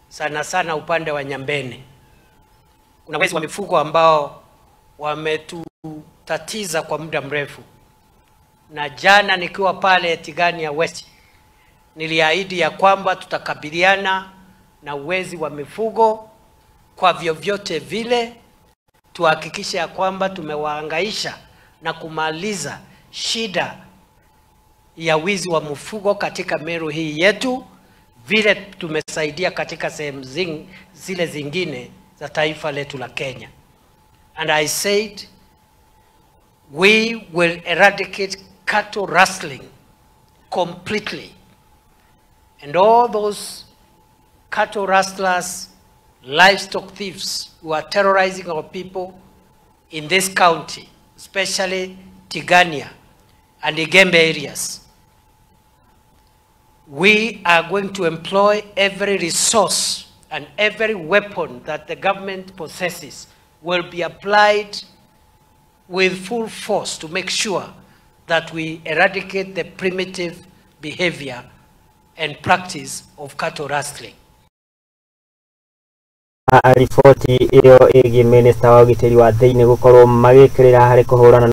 sana sana upande wa Nyambene. Kuna wezi wa mifugo ambao wametutatiza kwa muda mrefu, na jana nikiwa pale Tigania West niliahidi ya kwamba tutakabiliana na wezi wa mifugo kwa vyovyote vile, tuhakikishe ya kwamba tumewahangaisha na kumaliza shida ya wizi wa mifugo katika Meru hii yetu, vile tumesaidia katika sehemu zile zingine za taifa letu la Kenya. And I said we will eradicate cattle rustling completely, and all those cattle rustlers, livestock thieves who are terrorizing our people in this county, especially Tigania and Igembe areas. We are going to employ every resource and every weapon that the government possesses will be applied with full force to make sure that we eradicate the primitive behavior and practice of cattle rustling. Riboti ĩyo ĩgiĩ minista wa ũgitĩri wa thĩinĩ gũkorwo magĩkĩrĩra harĩ kũhũrana